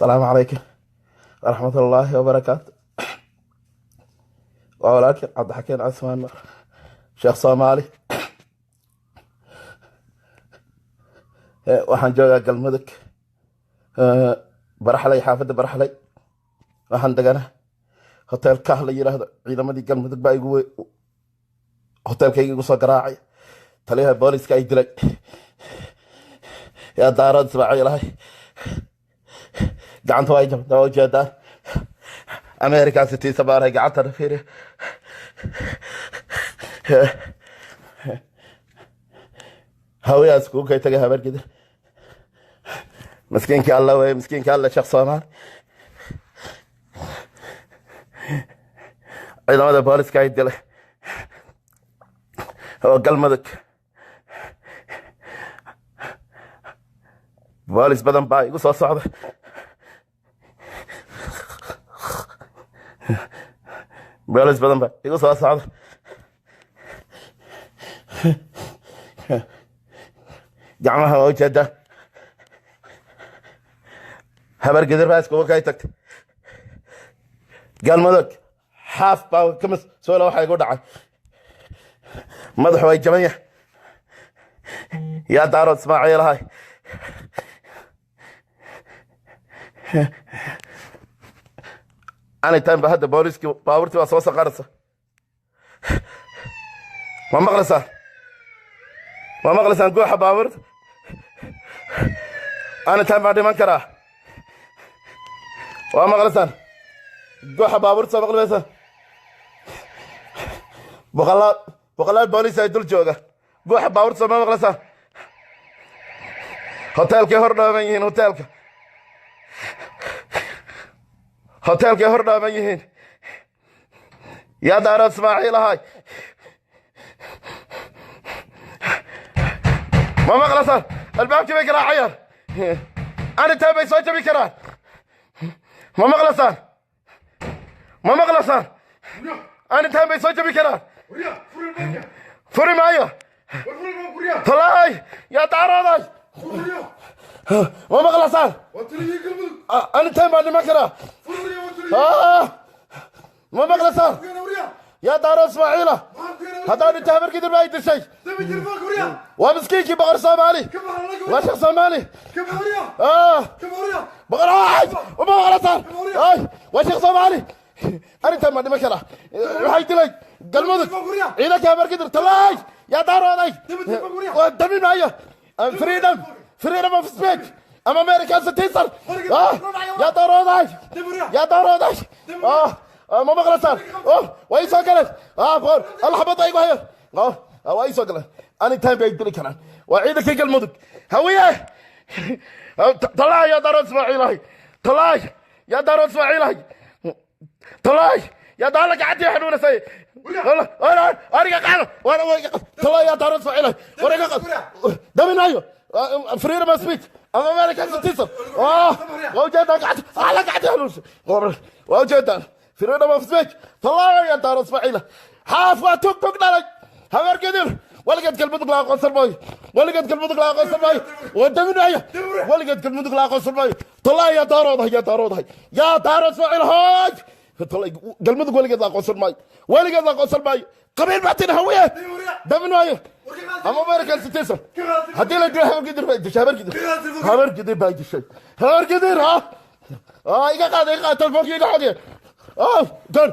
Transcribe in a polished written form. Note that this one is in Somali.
Asalaamu calaykum waraxmat ullaahi wabarakaatu. Waa walaalkii Cabdixakiin Cusmaan Sheekh Soomaali. Waxaan joogaa Galmudug, Baraxlay, xaafadda Baraxlay. Waxaan deganaa hotel Kah la yiraahdo. Ciidamadii Galmudug baa igu hotelkayga igu soo garaacay. Taliyaha booliska ay dilay. Yaa daarad Ismaaciilahay, gacanta waa jabta, waa ujeedaan. American citizen baanahay. Gacantana fiiri. Hawiyaas kuu kay tagay, Habargidir. Miskiinka Alla wey, miskiinka Alla, Sheekh Soomaali. Ciidamada booliska ay dilay oo Galmudug. Boolis badan baa igu soo socda. Boolis badan baa igu soo socda. Gacmaha waa ujeedaa. Habargidir baa iskugu kay tagtay Galmudug. Xaaf baa ka mas-uula waxa igu dhacay. Madaxu way jaban yahay. Yaa Daarood Ismaaciilahay, anytime ba hadda booliskii baabuurtii baa soo saqaraysa. Ma maqlaysaan? Ma maqlaysaan guuxa baabuurta? Anytime baan dhiman karaa. Waa maqlaysaan guuxa baabuurta? Soo maqli maysaan? Boqolaal boqolaal booliis ay dul jooga. Guuxa baabuurta soo ma maqlaysaan? Hoteelkay hor dhooman yihiin. Hoteelka, hoteelkay hor dhooman yihiin. Yaa Daarood Ismaaciil ahay, ma maqlasaan? Albaabkii bay garaacayaan. Anytime bay soo jabi karaan. Ma maqlasaan? Ma maqlasaan? Anytime bay soo jabi karaan. Furi maayo. Tolaay, yaa Daarooday, ma maqlasaan? Anytime baan dhiman karaa. Ma maqlasaan? Yaa Daarood Ismaaciila, haddaan dhinto Habargidir baa ay dishay. Waa miskiinkii Boqor Soomaali, waa Sheekh Soomaali. Boqor ay, ma maqlasaan? Ay, waa Sheekh Soomaali. Arrintan baan dhiman karaa. Waxay dilay Galmudug ciidanka Habargidir. Talaay, yaa Daarooday, waa damin maayo. Freedom, freedom of speech. I'm American citizen. Yaa Daarooday, yaa Daarooday, ma maqlasaan? Waa ii soo galeen. Boqor alla xabadda igu hayo. Waa ii soo galeen. Anytime bay dili karaan. Waa ciidankii Galmudug Hawiye. Talaay, yaa Daarood Ismaaciilahay, talaay, yaa Daarood Ismaaciilahay, talaay, yaa daala gacantii xanuunasay. Ariga qaado. Talaay, yaa Daarood Ismaaciilahay, wariga qaado. Damin maayo. Freedom of speech. I'm American citizen. Waa ujeedaan gacanta alla gacantii xanuunasay. Waa ujeedaan. Freedom of speech. Talaay, yaa Daarood Ismaaciila. Xaaf waa tug tug dhalay. Habargidir weligeed Galmudug la aqoonsan maayo. Weligeed Galmudug la aqoonsan maayo. Waa damin maayo. Weligeed Galmudug la aqoonsan maayo. Talaay, yaa Daaroodahay, yaa Daaroodahay, yaa Daarood Ismaaciil hooj. Talaay, Galmudug weligeed la aqoonsan maayo. Weligeed la aqoonsan maayo. Qabiil baatin Hawiye. Damin maayo. Ama American citizen. Haddii la dilo Habargidir baa dishay. Habargidir, Habargidir baa dishay. Habargidir ha iga qaada, iga qaada telefoonka, iga xodiya. Gan.